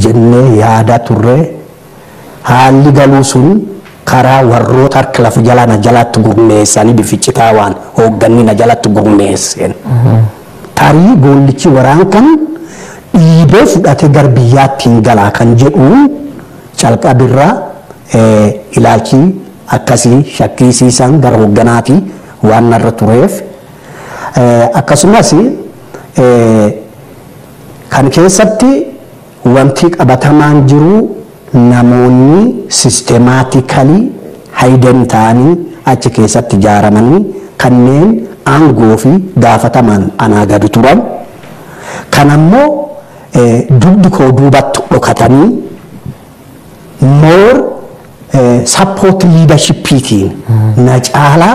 Jennee yaada turre. Haalli galuu sun karaa warroota harka lafa jalaa na jalatti gurmeessanii bificitaa waan hoogganni na jalatti gurmeesseen. Tarii goollichi waraan kan dhiibee fudhatee gara biyyaatti hin galaa kan jedhu calqabirraa ilaalchi akkasii shakkisiisan gara hoogganaati waan narra tureef. Akkasumas kan keessatti wanti qabatamaan jiru namoonni systematically hidden ta'anii achi keessatti ijaaramanii kanneen aangoo fi gaafataman anaa gadi turan. Kan ammoo dugdi koo duubatti dhokatanii more support leadershipiitiin na caalaa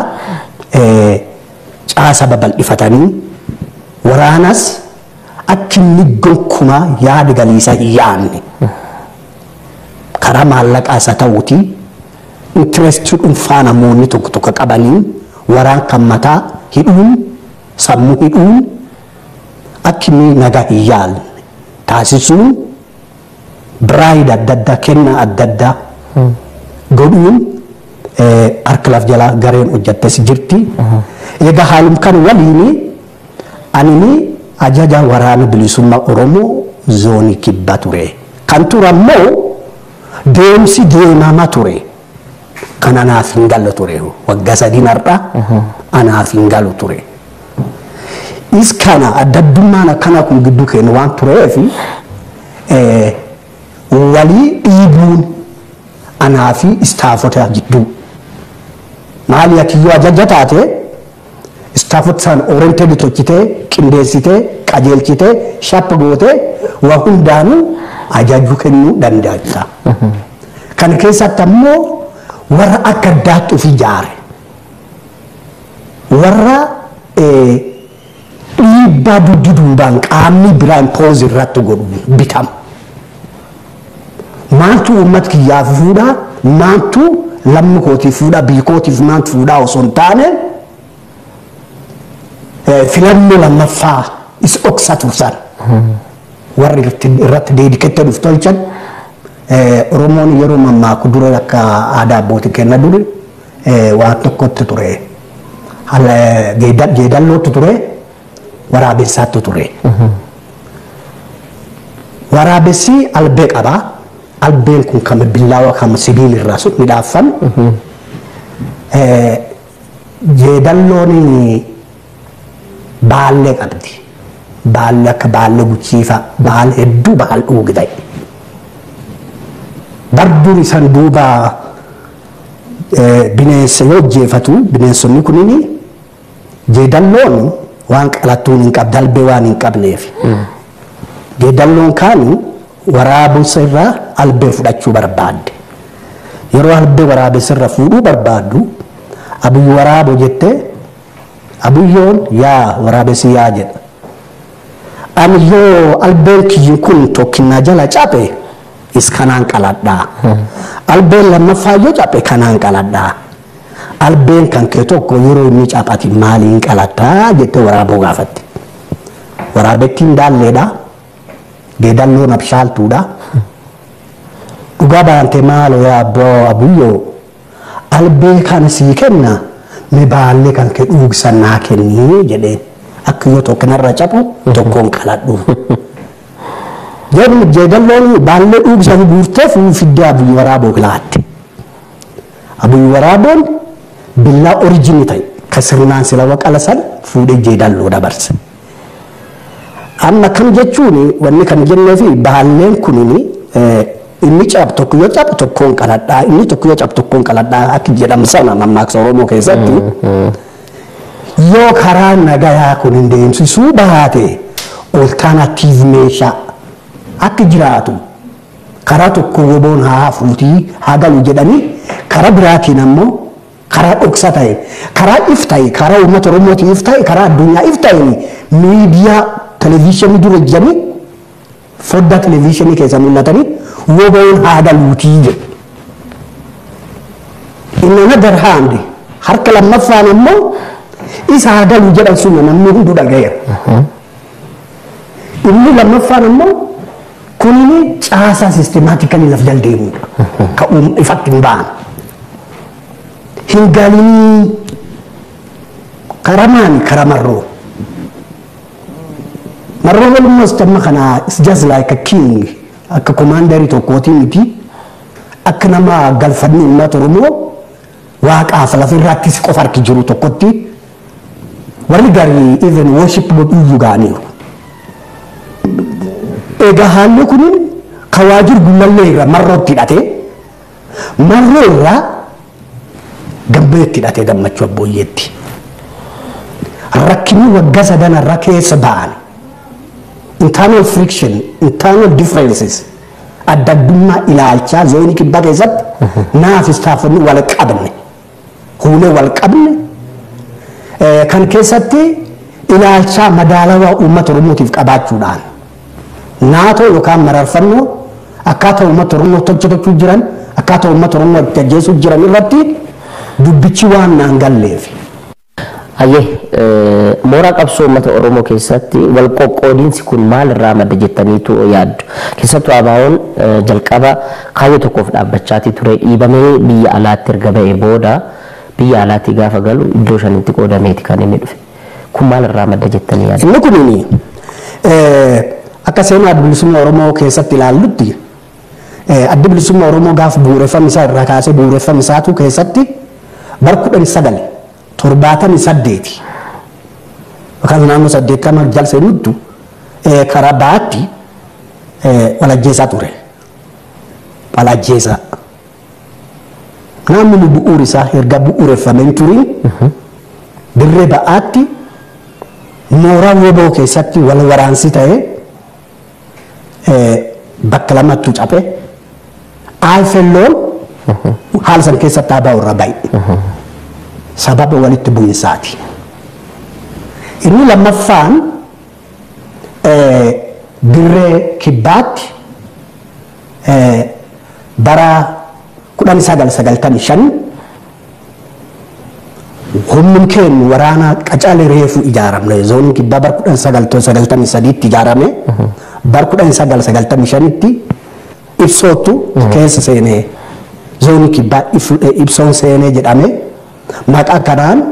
caasa babal'ifatanii waraanas akka inni gonkumaa yaada galiisa hin yaadne karaa maallaqaa isa ta'uuti interestii dhuunfaa namoonni tokko tokko qabanii waraan kan mataa hidhuun sammuu hidhuun akka inni nagaa hin yaadne taasisuun bribe adda addaa kennaa adda addaa godhuun harka laf jalaa gareen hojjattes jirti. Egaa haalum kan waliin anini ajaja waraana bilisummaa Oromoo zoonii kibba ture. Kan ture ammoo deemsi deemama ture. Kan anaaf hin galu ture. Waggaa 3 har'a anaaf hin galu ture. Is kana adda addummaan akkana kun gidduu keenya waan tureef walii dhiibuun anaa fi staffota gidduu. Maali ati yoo ajaja taate staffota san oriented tolchitee, qindeessitee, qajeelchitee, shape gootee waa hundaanuu ajajuu kennuu dandeessa. Kan keessatti ammoo warra akka addaatti of ijaare, warra dhiibbaa dugdi duubaan qaamni biraa impose irratti godhu bitama. Maaltu uummata kiyyaaf fuudhaa, maaltu lammi kootiif fuudhaa, biyya kootiif maaltu fuudhaa osoo hin taane filannoo lammaffaa isa dhoksa tursan. Warri irratti dedicated uf tolchan. Oromoon yeroo mammaaku dura akka aadaa abbootii kenna duri waan tokkotti ture. Jeedallootu ture, waraabessaatu ture. Waraabessi albee qabaa. Albeen kun kan billaawa kan sibiila irraa sun midhaaffame. Jeedalloon baallee qabdi. Baallee akka baallee guchiifaa, baala hedduu baal dhugi ta'e. Barduun isaan duuba bineensa yoo jeefatu bineensonni kunniin jeedalloon waan qalattuun hin qabne, albee waan hin qabneef. Jeedalloon kaan waraabessa irraa albee fudhachuu barbaadde. Yeroo albee waraabessa irraa fuudhuu barbaaddu abuyyo waraabo jettee, abuyyoon yaa waraabessi yaa jedha. Ani yoo albeen kiyyin kun tokkinnaa jala cabe is kanaan qaladhaa. Albeen lammaffaa yoo cabe kanaan qaladhaa. Albeen kan kee tokko yeroo inni caphati maaliin qalattaa jettee waraaboo gaafatte. Waraabettiin daalleedha. Geedalloon abshaaltuudha. Dhugaa baante maaloo yaa abboo abuyyoo albee kana sii kenna mi baallee kan kee dhuugsan naa kennii jedheen. Akka yoo tokko narra cabu tokkoon qaladhu. Jedhu jeedalloon baallee dhuugsan guurtee fiddee abuyyo waraaboo laatte. Abuyyo waraaboon billaa original ta'e kan sirnaan sila waqala san fuudhee jeedalloo dabarse. Amma kan jechuun wanni kan jennee fi baalleen kunini inni cabu tokko yoo cabu tokkoon qaladhaa, inni tokko yoo cabu tokkoon qaladhaa akka jedhamu sana mammaaksa Oromoo keessatti. Yoo karaa nagayaa kun hin deemsisuu baate alternative meeshaa akka jiraatu karaa tokko woboon haa hafuutii haa galu jedhanii karaa biraatiin ammoo karaa dhoksa ta'e, karaa if ta'e, karaa uummata Oromootiif if ta'e, karaa addunyaa if ta'e miidiyaa televiishinii dura ejjanii foddaa televiishinii keessa mul'atanii woboon haa galuutii jedhu. In another hand, harka lammaffaan ammoo isa haa galu jedhan sun namni hunduu dhagayeera. Inni lammaffaan ammoo Kunini caasaa systematically laf jala deemudha. Ka ifatti hin ba'an. Hin galinii karamaan kara Marroo. Marroo almost amma kana is just like a king, akka commanderii tokkootii miti, akka nama galfanni uummata Oromoo waaqaaf lafa irrattis qofa harki jiru tokkotti warri garii even worship godhuyyuu ga'aniiru. Egaa haalli kun kan Waajjir Gullallee irra Marrootti hidhatee, Marroo irraa Gambeetti hidhatee Gammachuu Abbooyyeetti. Rakkinni waggaa sadan irra keessa ba'an internal friction, internal differences, adda addummaa ilaalchaa zoonii kibbaa keessatti naaf istaafonni wal qabne, huulee wal qabne kan keessatti ilaalchaa madaalawaa uummata Oromootiif qabaachuudhaan naatoo yookaan mararfannoo akkaataa uummata Oromoo tolchachuu jiran, akkaataa uummata Oromoo itti ajjeesuu jiran irratti dubbichi waan naan galleef. Hayyee, mooraa qabsoo uummata Oromoo keessatti wal qoqqoodiinsi kun maalirraa madda jettaniitu yaaddu? Keessattuu ABO'n jalqaba kaayyoo tokkoof dhaabbachaatii ture, dhiibamee biyya alaatti erga ba'ee booda biyya alaatti gaafa galu iddoo shanitti qoodameeti kan inni dhufe. Kun maalirraa madda jettanii yaaddu? Inni kunini akka seenaa Adda Bilisummaa Oromoo keessatti ilaallutti, Adda Bilisummaa Oromoo gaaf bu'uureffama isaa irraa kaasee bu'uureffama isaatu keessatti bar 1978 yookaan naannoo 80 jala seenuttu karaa baatti walajjeesaa ture. Walajjeesaa. Namni bu'uur isaa erga bu'uureffamee hin turin dirree ba'aatti mooraa woboo keessatti wal waraansi ta'ee bakka lamattu cabe. Alfelloon haala san keessatti ABO irra ba'e. Sababa walitti bu'insaati. Inni lammaffaan dirree kibbaatti bara 1995 humni keenya waraana qacalee reefu ijaaramne, zooniin kibbaa bara 1993tti ijaarame, bara 1995tti ibsootu keessa seenee, zoonii kibbaa ibsoon seenee jedhame. Maqaa kanaan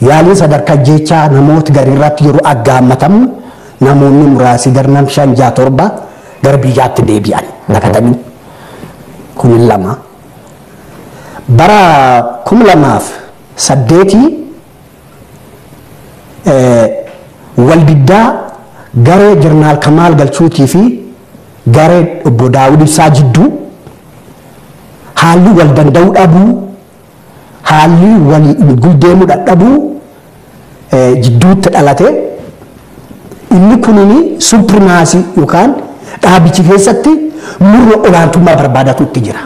yaaliin sadarkaa jechaa namoota gariirratti yeroo aggaammatamu namoonni muraasi garnam 5 6 7 gara biyyaatti deebi'an naqatanii kun lama. Bara 2008 waldiddaa garee Jeneraal Kamaal Galchuutii fi garee obbo Daawud Ibsaa jidduu haalli wal danda'uu dhabuu, haalli walii guldeemuu dadhabuu jidduutti dhalate. Inni kunini supremacy yookaan dhaabichi keessatti murna olaantummaa barbaadatu itti jira.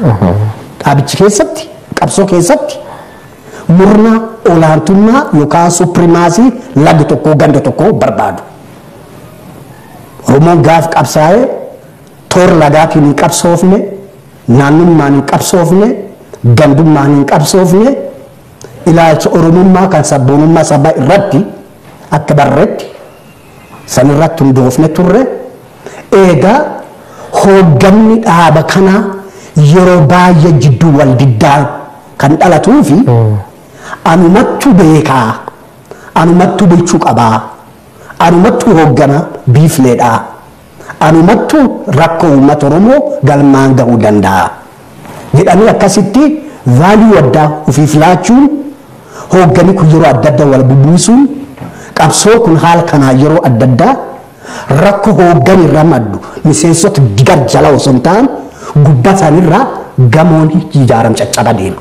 Dhaabichi keessatti, qabsoo keessatti murna olaantummaa yookaan supremacy laga tokkoo ganda tokkoo barbaadu. Oromoon gaaf qabsaa'ee toora lagaatiin hin qabsoofne, naannummaan hin qabsoofne, gandummaan hin qabsoofne, ilaalcha Oromummaa kan sabboonummaa sabaa irratti akka barreetti san irratti hundoofne turre. Eegaa hoogganni dhaaba kanaa yeroo baay'ee jidduu wal diddaa kan dhalatuu fi anumattu beekaa, anumattu bulchuu qabaa, anumattu hooggana biifleedhaa, anumattu rakkoo uummata Oromoo galmaan ga'uu danda'a jedhanii akkasitti value addaa ofiif laachuun hooggani kun yeroo adda addaa wal bubuusuun qabsoo kun haala kanaa yeroo adda addaa rakkoo hooggan irraa maddu miseensota gar jala osoo hin ta'an gubbaa isaaniirraa gamoon ijaaram caccaba deema.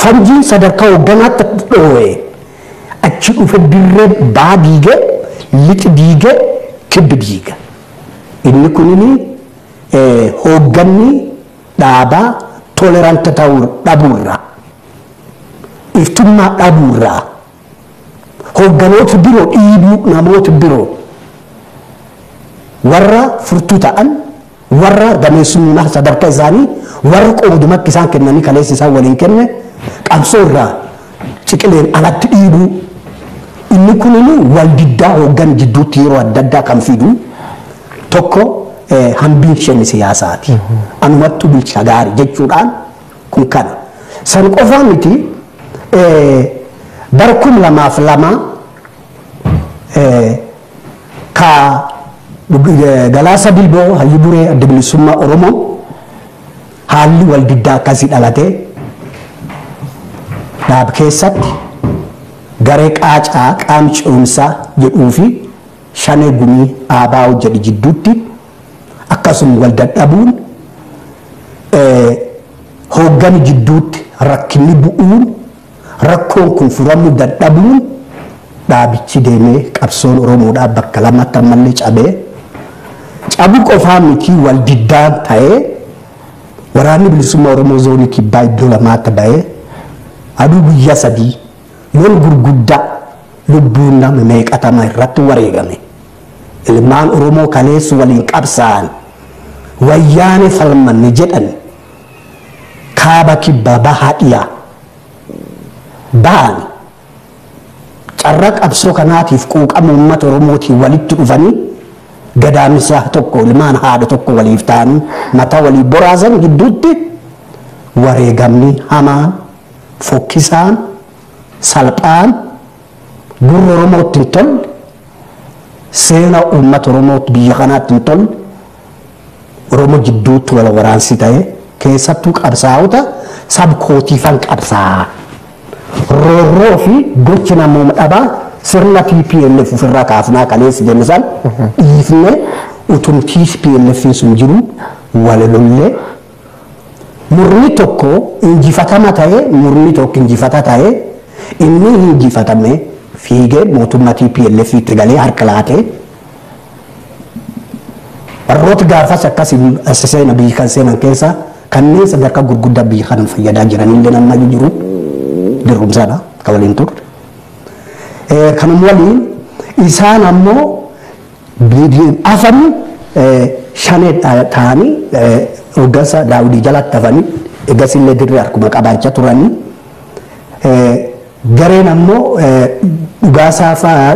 Fanjiin sadarkaa hoogganaatti dhoo'ee achi dhufe dirree baa diigee, lixi diigee, kibbi diiga. Inni kunini hoogganni dhaabaa tolerant ta'uu dhabuurraa, iftummaa dhabuurraa, hoogganoota biroo dhiibuu, namoota biroo warra furtuu ta'an, warra gameessummaa sadarkaa isaanii, warra qoodumatti isaan kennanii kaleessa isaan waliin kenne qabsoo irraa ciqileen alatti dhiibuu. Inni kunini wal diddaa hooggan jidduutti yeroo adda addaa kan fidu tokko. Hambiin shani siyaasaati. Anumattu bulcha gaarii jechuudhaan kun kana. San qofaa miti, bara 2002 ka Galaasa Dilboo hayyuu duree Adda Bilisummaa Oromoo haalli wal diddaa akkasii dhalatee dhaab keessatti garee qaacaa qaam ce'umsaa jedhuu fi Shanee Gumii Aabaa jedhu jidduutti akkasuma wal dadhabuun, hooggani jidduutti rakkinni bu'uun, rakkoon kun furamuu dadhabuun, dhaabichi deemee qabsoon Oromoodhaa bakka lamatti ammallee cabee, cabuu qofaa miti, wal diddaan ta'ee waraanni bilisummaa Oromoo zoonii kibbaa iddoo lamaatti ba'ee aduu guyyaa 3 loon gurguddaa lubbuun nama meeqatama irratti wareegame. Ilmaan Oromoo kaleessu waliin qabsaa'an, wayyaane falmanne jedhan, kaaba, kibbaa, bahaa, dhiyaa ba'an carraa qabsoo kanaatiif quuqama uummata Oromootiin walitti dhufanii gadaamisa tokko, ilmaan haadha tokko waliif ta'anii mataa walii boraasan gidduutti wareegamni hamaan, fokkisaan, salphaan, gurra Oromootti hin tolle, seenaa uummata Oromootti biyya kanaatti hin tolle, Oromoo jidduutti wal waraansi ta'e, keessattuu qabsaa'ota sabkootiifan qabsaa'a. Roorroo fi gochi namooma dhabaa sirna TPLF ofirraa kaafnaa kaleessa jenne san dhiifnee utum TPLF sun jiru wal lollee, murni tokko injifatama ta'ee, murni tokko injifata ta'ee, inni injifatame fiigee mootummaa TPLF itti galee harka laatee, warroota gaafas akkas seena biyya kan seenan keessa kanneen sadarkaa gurguddaa biyya kana fayyadaa jiranillee nama jiru dirrumsaadha kan waliin turre. Kanuma waliin isaan ammoo afan shanee ta'anii hoggansa Daawudii jalatti hafanii egasillee dirree harkuma qabaachaa turanii, gareen ammoo Dhugaasaa fa'aa,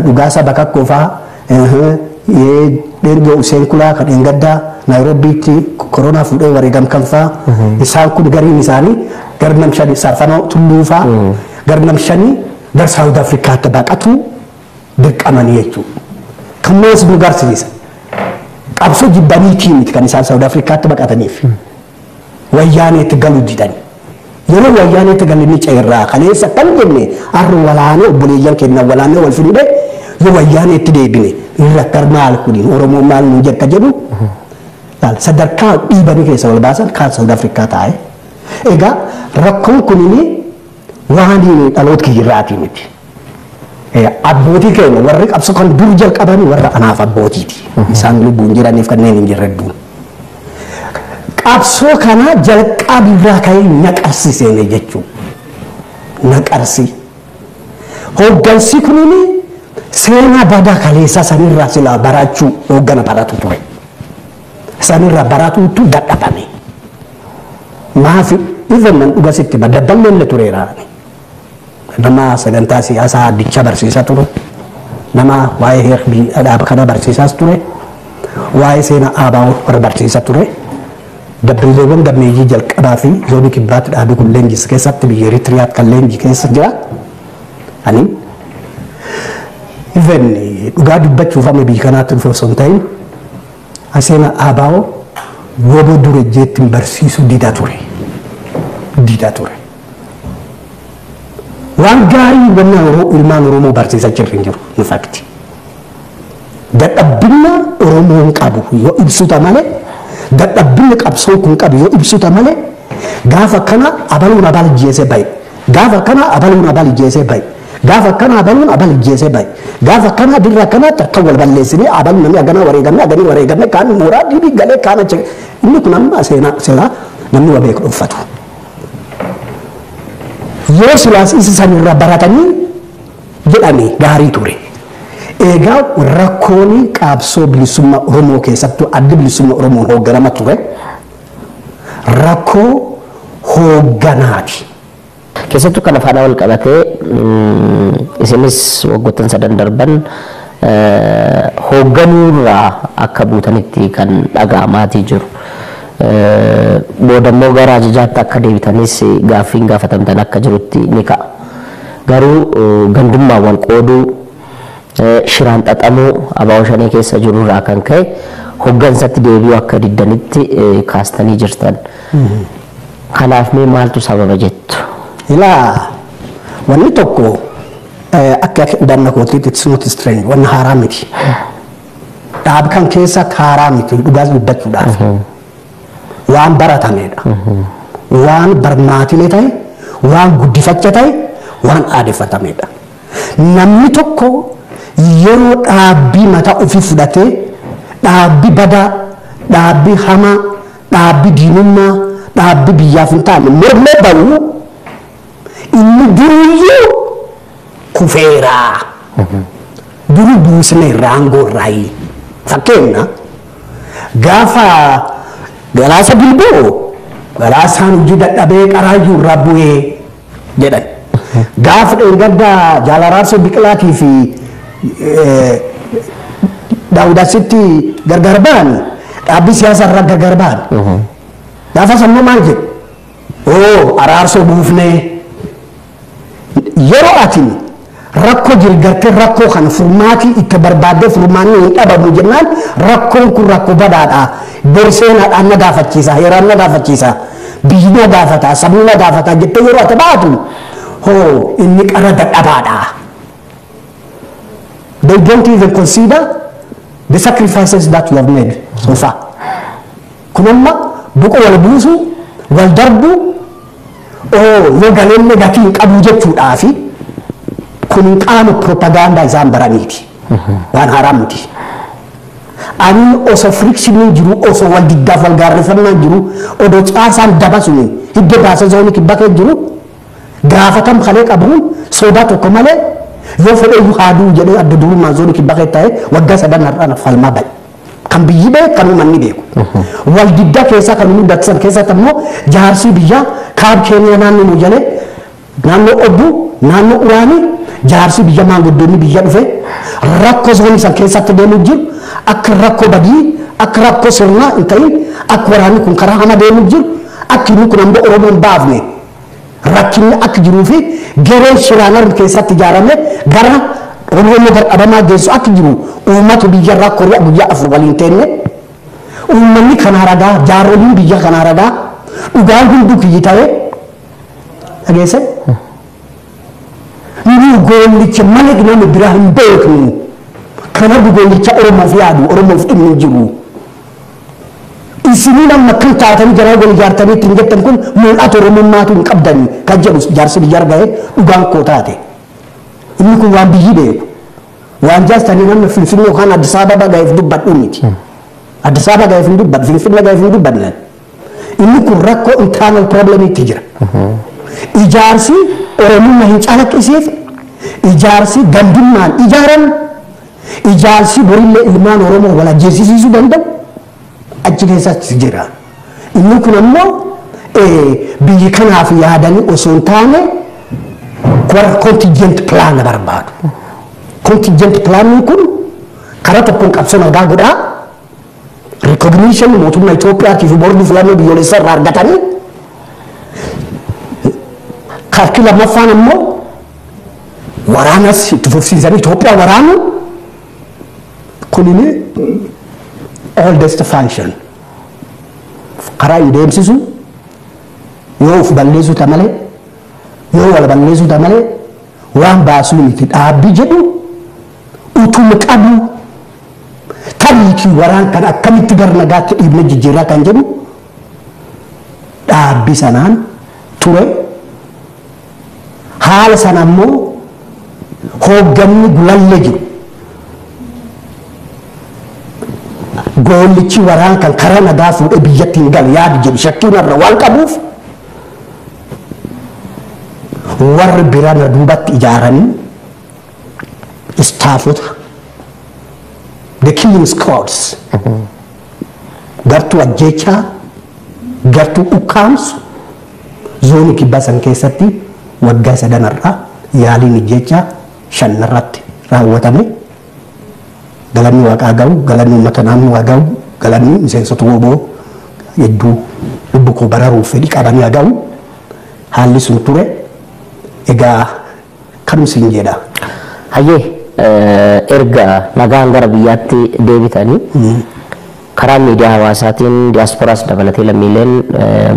Dhugaasaa Bakakkoo fa'aa, Dheergoo Useen Kulaa kan dheengaddaa Naayiroobiitti koronaa fuudhee wareegam kan fa'aa, isaan kun gariin isaanii gar nam 5, Saarfanoo Tulluu fa'aa, gar nam 5 gar Saawud Afrikaatti baqatu dirqamanii jechuudha. Kan moos nu garsiisa. Qabsoo jibbaniitii miti kan isaan Saawud Afrikaatti baqataniif. Wayyaaneetti galuu didani. Yeroo wayyaaneetti galanii ceerraa kaleessa kan jenne har'a walaanee obboleeyyan keenya walaanee wal fidne, yoo wayyaaneetti deebine irra akka maal kuni Oromoo maal nu jekka jedhu sadarkaa dhiibanii keessa wal baasan kaan Saawud Afrikaa taa'e. Egaa rakkoon kunini waan dhaloota kiyyirraatii miti. Abbootii keenya warri qabsoo kan dur jalqabanii warra anaaf abbootiiti. Isaan lubbuun jiraniif kanneen hin jirre hedduun. Qabsoo kana jalqabirraa ka'ee naqarsi seene jechuudha. Naqarsi. Hooggansi kunini seenaa badaa kaleessa sanirraa silaa barachuu hooggana baratu ture. Sanirraa baratuutu dadhabame. Maafi even nan dhuga sitti dabballee tureera. Nama sagantaa siyaasaa addichaa barsiisaa ture. Nama waa'ee heerbii dhaaba kana barsiisaas ture. Waa'ee seenaa ABO warra barsiisaa ture. Dabballeewwan gammeeyyii jalqabaa fi zoonii kibbaatti dhaabii kun leenjis keessatti biyya Eritiriyaatti kan leenjii keessa jira. Ani even dhugaa dubbachuuf amma biyya kanaatti dhufe osoo hin ta'in seenaa ABO woboo dura jeettiin barsiisuu didaa ture. Didaa ture. Waan gaarii wanna ilmaan Oromoo barsiisaa jirri hin jiru in fact. Dadhabbina Oromoon qabu yoo ibsuta malee, dadhabbina qabsoon kun qabu yoo ibsuta malee, gaafa kana abaluun abal jeesee bahe, gaafa kana abaluun abal jeesee bahe, gaafa kana abaluun abal jeesee bahe, gaafa kana dirra kanaatti akka wal balleessinee abaluun namni agana wareegamne aganii wareegamne kaan mooraa dhibii galee kaan achi, inni kun amma seenaa seenaa namni waa beeku dhuunfatu. Yoo silaas isa sanirra baratanii jedhame gaarii ture. Egaa rakkoon qabsoo bilisummaa Oromoo keessattuu addi bilisummaa Oromoon hoogganama ture rakkoo hoogganaati. Keessattuu kana faana wal qabatee isinis waggoottan sadan darban Hoogganuurraa akka buutanitti kan dhaga'amaatii jiru. Boodammoo gara ajajaatti akka deebitanis gaaffiin gaafatamtan akka jirutti ni ka'a. Garuu gandummaa wal qooduu, shiraan xaxamuu ABO Shanee keessa jirurraa kan ka'e hooggansatti deebi'uu akka diddanitti kaastanii jirtan. Kanaaf mee maaltu sababa jettu? Ilaa, wanni tokko akka danna kootiitti it's not strange, wanni haaraa miti. Dhaab kan keessatti haaraa miti dhugaas dubbachuudhaaf. Waan baratamedha. Waan barmaatilee ta'e, waan guddifacha ta'e, waan aadeffatamedha. Namni tokko yeroo dhaabbii mataa ofii fudhatee dhaabbii badaa, dhaabbii hamaa, dhaabbii diinummaa, dhaabbii biyyaaf hin taane mormee bahu, inni duruyyuu kufeera. Duru buusneerra aangoo irraayi. Fakkeenya, gaafa Galaasa Bilboo, Galaasaan hojii dadhabee qaraayyuu irraa bu'ee jedhan. Gaafa dheengaddaa Jaalaraarsoo Biqilaatii fi Daawudasitti gargar ba'an, dhaabbii siyaasaa irraa gargar ba'an. Gaafa sammuu maal jedhu? Oo, araarsoo buufnee. Yeroo ati rakkoo jirgartee rakkoo kana furmaatii itti barbaaddee furmaanni hin dhabamu jennaan, rakkoon kun rakkoo badaadha. Bor seenaadhaan na gaafachiisa, heeraan na gaafachiisa, biyyi na gaafata, sabni na gaafata jettee yeroo ati baatu, hoo inni qara dadhabaadha. They don't even consider the sacrifices that you have made so far. Kun amma buqa wal buusu, wal darbu, oo yoo galeellee gatii hin qabu jechuudhaafi kun qaama propagaandaa isaan baraniiti. Waan haaraa miti. Ani osoo frictioniin jiru, osoo wal diddaaf wal gaarreeffannaan jiru, odoo caasaan daba suni hidda baasa zoonii kibba kee jiru, gaafatam kalee qabuun sodaa tokko malee yoo fedhe iyyuu haaduu jedhee adda durummaan zoonii kibba kee ta'e waggaa 3 har'aan falmaa ba'e. Kan biyyi beeku, kan uummanni beeku. Wal diddaa keessaa kan mudatan keessatti ammoo jaarsii biyyaa kaab keenya naannoo nu jalee, naannoo obbu, naannoo uraanii, jaarsi biyya maanguddoonni biyya dhufe rakkoo zoonii san keessatti deemuu jiru akka rakkoo badii, akka rakkoo sirnaa hin ta'in, akka waraanni kun karaa hama deemuu jiru, akka inni kun ammoo Oromoo hin baafne, rakkinni akka jiruu fi gareen shiraanar keessatti ijaarame gara Oromoo dadhabamaa geessu akka jiru uummatu biyya rakkoo guyyaa 4 waliin teenne, uummanni kanaa ragaa, jaaroliin biyya kanaa ragaa, dhugaan hunduu kiyyi ta'ee dhageesse. Nu goollicha malee nama biraa hin beeknu. Kana goollicha Oromoof yaadu, Oromoof dhimmi hin jiru. Isinii nama kan taatanii jaraa wal ijaartanii ittiin jettan kun mul'ata Oromummaatu hin qabdani kan jedhu jaarsi biyya arga'ee dhugaan koo taate. Inni kun waan biyyi beeku. Waan jaartanii namni Finfinnee yookaan Addis Ababa ga'eef dubbadhu miti. Addis Ababa ga'eef hin dubbadhu, Finfinnee ga'eef hin dubbadhu. Inni kun rakkoo internal problem itti jira. Ijaarsi Oromummaa hin calaqqisiif, ijaarsi gandummaan ijaaran, ijaarsi borillee ilmaan Oromoo wal ajjeesisiisuu danda'u achi keessatti jira. Inni kun ammoo biyyi kanaaf yaadanii osoo hin taane warra contingent plan barbaadu. Contingent plan kun karaa tokkoon qabsoo nagaa godhaa, recognition mootummaa Itoophiyaatii fi boordii filannoo biyyoolessaa irraa argatanii, harki lammaffaan ammoo waraanas itti fufsiisanii Itoophiyaa waraanu kunini oldest function karaa hin deemsisu, yoo of balleessu ta malee, yoo wal balleessu ta malee waan baasuu miti. Dhaabbii jedhu utuma qabu tariitii waraan kan akkamitti gara nagaatti dhiibne jijjiirraa kan jedhu dhaabbii sanaan ture. Haala sana ammoo hoogganni gulallee jiru goollichi waraan kan karaa nagaa fuudhee biyyatti hin galu yaadu jedhu shakkiin irra waan qabuuf warri biraa na duubatti ijaaranii istaafota, the killing squads, gartuu ajjeechaa, gartuu ukkaamsu zoonii kibbaa san keessatti waggaa sadanarraa yaaliin ajjeechaa shanarratti raawwatame. Galanni waaqaa ga'u, galanni uummata naannoo haa ga'u, galanni miseensota WBO hedduu lubbu koo bararuuf fedhii qabanii haa ga'u. Haalli sun ture. Egaa kanuma siin jedha. Hayyee, erga nagaan gara biyyaatti deebitanii karaa miidiyaa hawaasaatiin diyaasporaas dabalatee lammiileen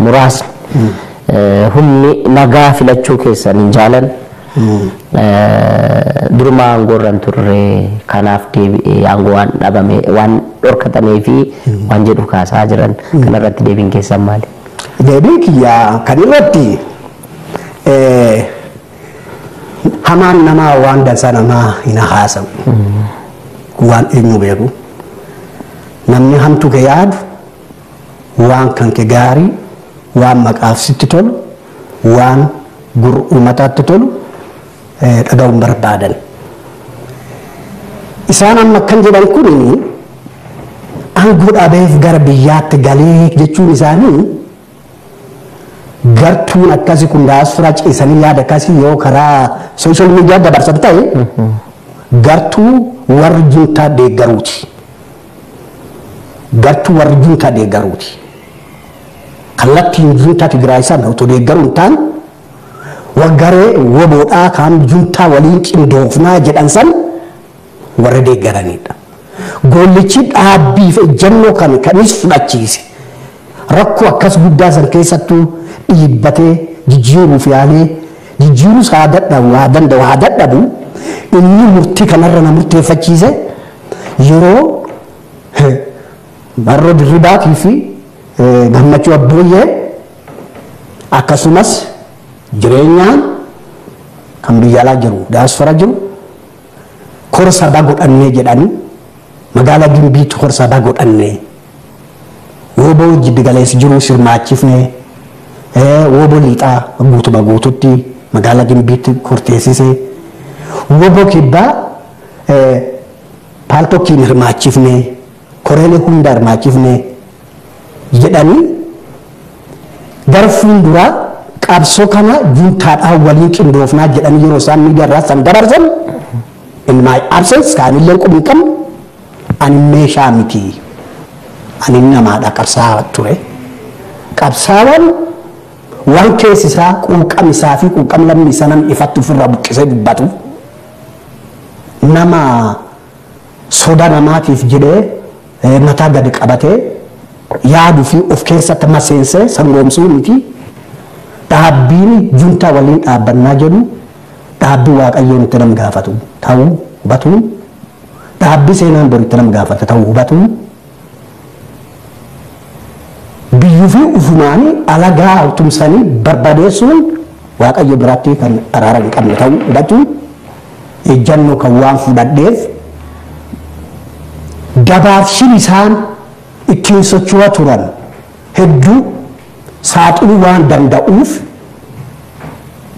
muraasni humni nagaa filachuu keessan hin jaalan, duruma aangoo irra hin turre, kanaaf deebi'ee aangoo waan dhabame waan dhorkatamee fi waan jedhu kaasaa jiran, kanarratti deebiin keessan maali? Deebiin kiyyaa kan irratti, hamaan namaa waan dansaa namaa hin haasa'u. Waan eenyu beeku. Namni hamtuu kee yaadu waan kan kee gaarii, waan maqaaf sitti tolu, waan gurra uummataatti tolu dhaga'uun barbaadan. Isaan amma akkan jedhan kun aangoo dhabeef gara biyyaatti galee jechuun isaanii, gartuun akkasii kun diaspora ciisanii yaada akkasii yoo karaa social media dabarsan ta'e, gartuu warri juntaa deeggaruuti. Gartuu warri juntaa deeggaruuti. Kallattiin juntaa Tigraay sana otoo deeggaruu hin taane, waggaree WBOdhaa kan juntaa waliin qindoofnaa jedhan san warra deeggaranidha. Goollichi dhaabbii fi ejjennoo kan kanis fudhachiise. Rakkoo akkas guddaa san keessattuu dhiibbatee jijjiiruuf yaalee, jijjiiruus haa dadhabu, haa danda'u haa dadhabu, inni murtii kanarra na murteeffachiise yeroo Barroo Dirribaatii fi Gammachuu Abbooyyee, akkasumas Jireenyaan kan biyya alaa jiru, diyaaspora jiru, kora sabaa godhannee jedhanii, magaalaa Gimbiitti kora sabaa godhannee, WBO jiddu galeessi jiru sirmaachifnee, WBO lixaa guutuma guututti magaalaa Gimbiitti korteessisee, WBO kibbaa Paltalkiin hirmaachifnee, koreelee hunda hirmaachifnee jedhanii, gara fuulduraa qabsoo kana juntaadhaan waliin qindoofnaa jedhanii yeroo isaan miidiyaa irraa san dabarsan, in my absence, kaanillee quba hin qabne. Ani meeshaa miti, ani namaadha, qabsaa'aa ture. Qabsaawaan waan keessi isaa, quuqam isaa fi quuqam lammii isaa namni ifatti ofirraa buqqisee dubbatu, nama soda namaatiif jedhee mataa gadi qabatee yaaduu fi of keessatti maseensee sangoomsuu miti. Dhaabbiin juntaa waliin dhaabbannaa jedhu dhaabbii Waaqayyoon itti nam gaafatu ta'uu hubatuun, dhaabbii seenaan bor itti nam gaafata ta'uu hubatuun, biyyuu fi ufumaanii alagaa tumsanii barbadeessuun Waaqayyo biratti kan araara hin qabne ta'uu hubatuun, ejjannoo kan waan fudhadheef, gabaaf shin isaan ittiin socho'aa turan hedduu saaxiluu waan danda'uuf,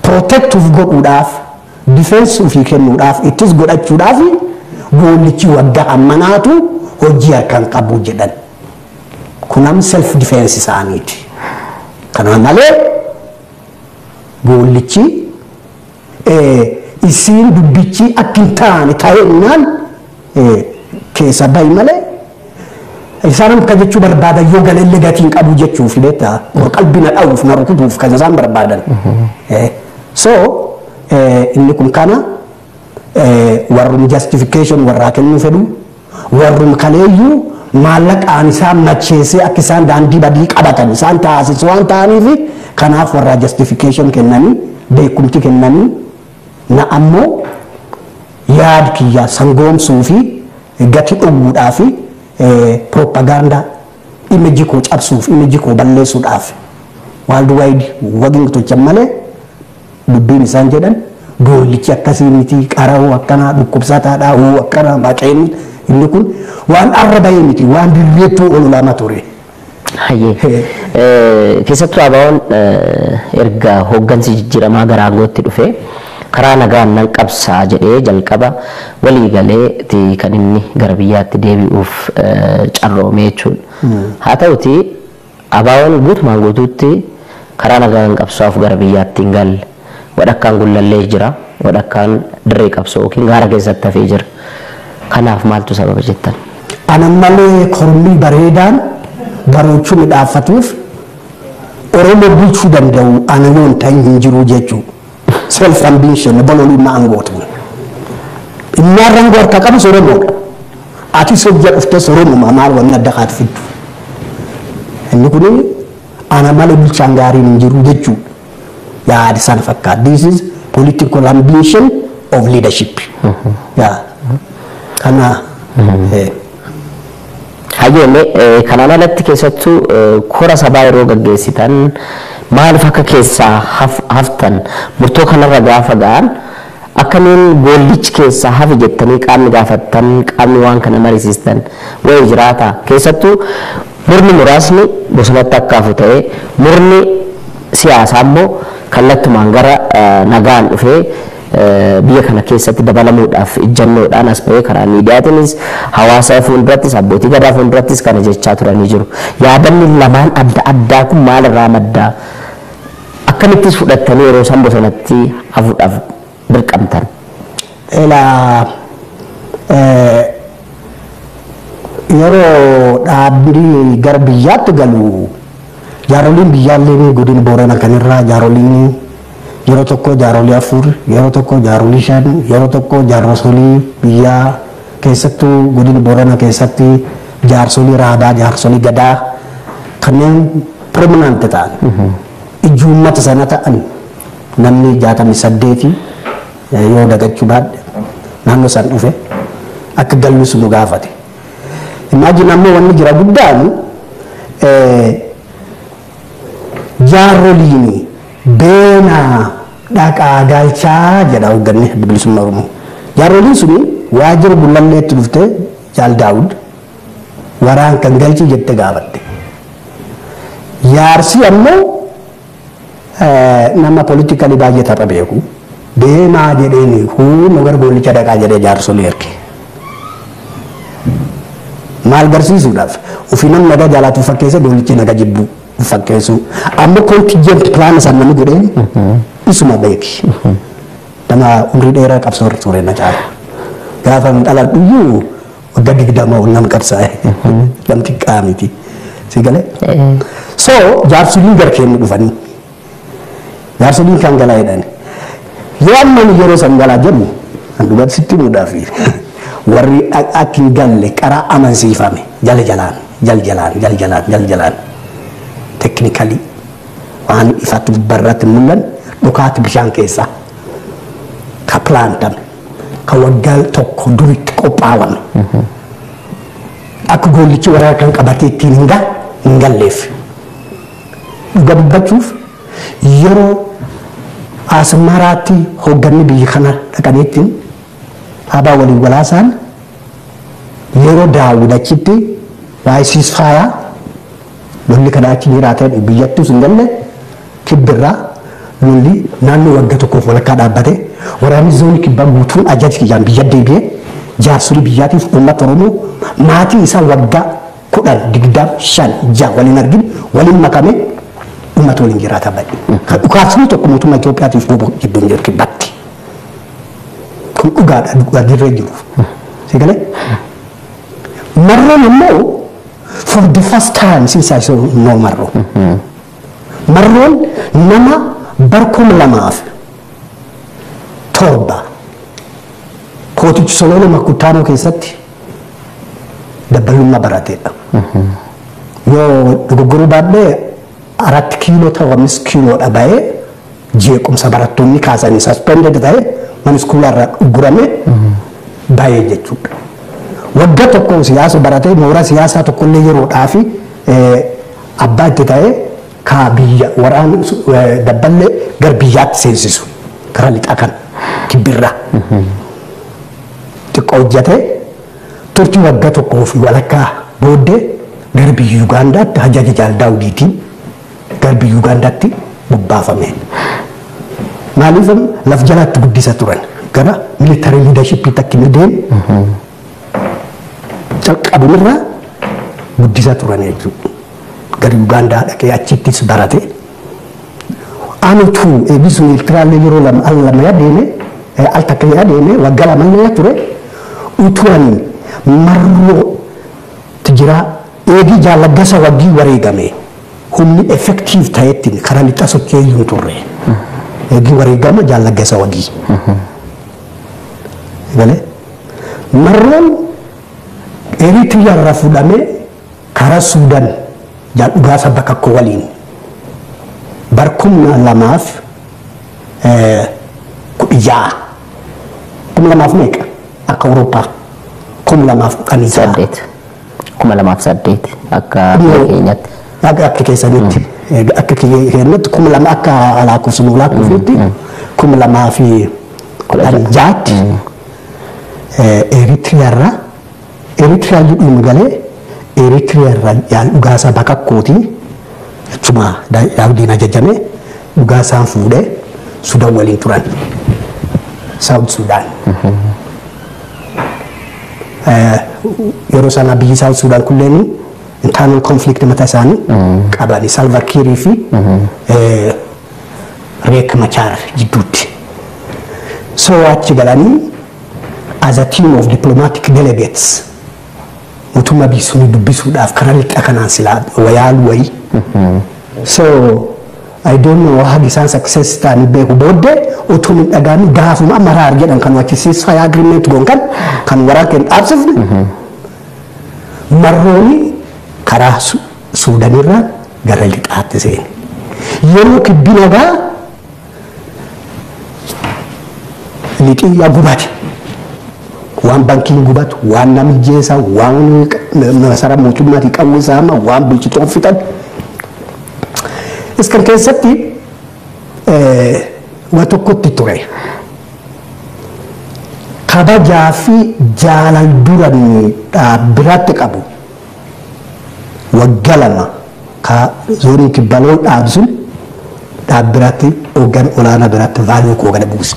protect uf godhuudhaaf, defense ofii kennuudhaaf, ittis godhachuudhaaf, goollichi waggaa hammanaatu hojii harkaan qabu jedhan. Kunam self defense isaaniiti. Kana malee goollichi isiin dubbichi akka hin taane ta'ennaan keessa bahi malee, isaan akka jechuu barbaadan yoo galeellee gatii hin qabu jechuuf, beektaa, qalbii na dha'uuf, na rukutuuf kan isaan barbaadan. So inni kun kana warrum justification warraa kennuu fedhu, warrum kaleeyyuu maallaqaan isaan macheessee akka isaan daandii badii qabatan isaan taasisu waan ta'aniif, kanaaf warraa justification kennanii, beekumti kennanii, na ammoo yaad kiyya sangoomsuu fi gati dhowwuudhaa fi propaganda image koo cabsuuf, image koo balleessuudhaaf worldwide wagin tolchan malee, dubbiin isaan jedhan goollichi akkasii miti, qara'uu akkanaa, dhukkubsataadhaa, hoo akkanaa maqeen, inni kun waan arra bahee miti, waan dirreettuu ololama ture. Hayyee. Keessattuu ABO'n erga hooggansi jijjiiramaa gara aangootti dhufe karaa nagaan nan qabsaa jedhee jalqaba walii galee kan inni gara biyyaatti deebi'uuf carroome jechuudha. Haa ta'uti ABO'n guutumaan guutuutti karaa nagaan qabsaa'uuf gara biyyaatti hin galle. Wadhakkaan Gullallee jira. Wadhakkaan dirree qabsoo yookiin gaara keessatti hafee jira. Kanaaf maaltu sababa jettan? Ana malee kormii bareedaan baroechuu midhaafatuuf Oromoo bulchuu danda'u ana yoo hin ta'in hin jiru jechuudha. Self ambition bololummaa aangootu. Inni aangoo harka qabus Oromoodha. Atis hojja dhuftes Oromuma maal wanni adda kaatu fiddu. Inni kun ana malee bulchaan gaariin hin jiru jechuudha. Yaada sana fakkaata. This is political ambition of leadership. Yaa. Kana. Hayyoome, kanaan alatti keessattuu kora sabaa yeroo gaggeessitan maaliif akka keessaa haftan, murtoo kanarra gaafa ga'an akkamiin goollichi keessaa hafe jettanii qaamni gaafattan, qaamni waan kana mariisistan wayii jiraata? Keessattuu murni muraasni bosonatti akka hafu ta'ee, murni siyaasaa immoo kallattumaan gara nagaan dhufee biyya kana keessatti dabalamuudhaaf ijjannoodhaan as ba'ee karaa miidiyaatiinis hawaasa fuuldurattis abbootii gadaa fuuldurattis kana jechaa turanii jiru. Yaadanni lamaan adda addaa kun maalirraa maddaa? Akkamittis fudhattanii yeroo isaan bosonatti hafuudhaaf dirqamtan? Elaa, yeroo dhaabbii gara biyyaatti galu jaaroliin biyyaallee godina Boorana kanirraa jaaroliin yeroo tokko jaarolii 4, yeroo tokko jaarolii 5, yeroo tokko jaarsolii biyyaa, keessattuu godina Boorana keessatti jaarsolii raabaa, jaarsolii gadaa kanneen prominent ta'an, ijji uummata sana ta'an, namni 68 yoo dagachuu baadhe naannoo san dhufe akka gallus nu gaafate. Imagine, ammoo wanni jira guddaan jaaroliin beenaa dhaqaa galchaa jedha hoogganni Bilisummaa Oromoo. Jaaroliin suni waajjira Gullalleetti dhuftee Jaal Daawud waraan kan galchii jette gaafatte. Jaarsi ammoo nama politikali baay'ee tapha beeku. Deemaa jedheeni huuma gara goollicha dhaqaa jedhee jaarsolii erge. Maal garsiisuudhaaf? Ofii namni nagaa jaalaatu fakkeessa, goollichi nagaa jibbu fakkeessu. Ammoo contingent plan isaan namni godheen isuma beeki. Nama umrii dheeraa qabsoo irra ture na caala. Gaafa dhaladhu iyyuu waggaa 20 ol nama qabsaa'e. Namti qaamiti. Si galee? So jaarsoliin gara keenya dhufanii. Jaarsoliin kan galaa jedhani. Yoo amma yeroo san galaa jedhu kan dhugatti sitti himuudhaaf warri akka hin galle karaa amansiifame jala jalaan jal jalaan jal jalaan jal jalaan technically waan ifatti barratti mul'an dhukaati bishaan keessaa ka pilaantame, ka waggaa tokko duritti qophaawame akka goollichi warra kan qabatee ittiin hin galleef. Dhuga dubbachuuf, yeroo Asmaraatti hoogganni biyya kana dhaqaniitti abaa waliin walaasaan, yeroo Daawud achitti waa'ee ceasefire lolli kana achi jiraatee biyyattuu hin galle, kibbirraa lolli naannoo waggaa tokkoof walakkaa dhaabbate, waraanni zoonii kibbaa guutuun ajaja kiyyaan biyya deebi'ee jaarsolii biyyaatiif uummata Oromoo maatii isaa waggaa 10, 20, 5, 6 waliin argin waliin makame uummata waliin jiraata bahe. Kan dhukaasni tokko mootummaa Itoophiyaatiif bobo gidduu hin jiru kibbatti. Kun dhugaadha, dhugaa dirree jiru. Si galee? Marroon immoo for the first time since I saw no Marroo. Marroon nama bar 2007 kootichi Solooloo Makuttaanoo keessatti dabbalummaa barateedha. Yoo dogoggoruu baadhee 4 kiiloo ta'u 5 kiiloodha bahee jeequmsa barattoonni kaasanii suspended ta'ee mana iskuulaarraa gurame bahee jechuudha. Waggaa tokko siyaasa baratee mooraa siyaasaa tokkollee yeroodhaa fi abbaa itti ta'ee kaa biyya waraan dabballee gara biyyaatti seensisu karaa lixaa kan kibbirraa. Xiqqoo hojjetee turtii waggaa tokkoo fi walakkaa booddee gara biyya Ugaandaatti ajaja Jaal Daawudiitiin gara biyya Ugaandaatti bobbaafame. Maaliif laf jalaatti guddisa turan gara military leadershipiitti akka inni deemu calqabumirraa guddisa turan jechuudha. Gara Ugaandaa dhaqee achittis barate. Anutu eebbisuun Eertiraallee yeroo lama al lama yaa deeme, al takka yaa deeme, waggaa lamallee yaa ture. Utuan marroo tijira eegi jaalaggasa waggii wareegame humni effective ta'ettiin karaa lixa sochii hin turre. Eegi wareegama jaalaggasa waggii. Galee marroon Eritiriyaa irraa fuudhamee karaa Suudaan dhugaasa bakka koo waliin barkumna lamaaf 16 2000 meeqa akka Awurooppaa 2016 2008 akka keenyatti akka keessanitti akka keenyatti 2000 akka lakkoofsa lakkoofsitti 2016 Eritiriyaa Eritiriyaa jedhuun galee Eritiriyaa irraa dhugaasa bakka kooti achuma daawdiin ajajame dhugaasaan fuudhee Suudaan waliin turan. South Sudan. Yeroo sana biyyi South Sudan kunneen internal conflict mataa isaanii qabani Salva Kiir fi Riek Machar jidduutti. So achi galanii as a team of diplomatic delegates mootummaa biyyi sunii dubbisuudhaaf karaa lixa kanaan silaa wayaalu wayii. So I don't know how isaan success ta'anii beeku booddee utuu hin dhagaamin gaafuma amma raar jedhan kan achi ceasefire agreement goon kan waraana keenya dhaabsifne marrooni karaa Suudanirraa gara lixaatti seene. Yeroo kibbi nagaa lixii gubate. Waan bankiin gubatu, waan namni jeesa, waan masara mootummaatii qawwee saama, waan bulchitoon fixan. Iskan keessatti waa tokkotti ture. Kabajaa fi jaalal duran biraatti qabu waggaa lama ka zoonii kibbaloo dhaabsun dhaabbiraatti hooggan olaanaa biraatti vaaluu koo gad buuse.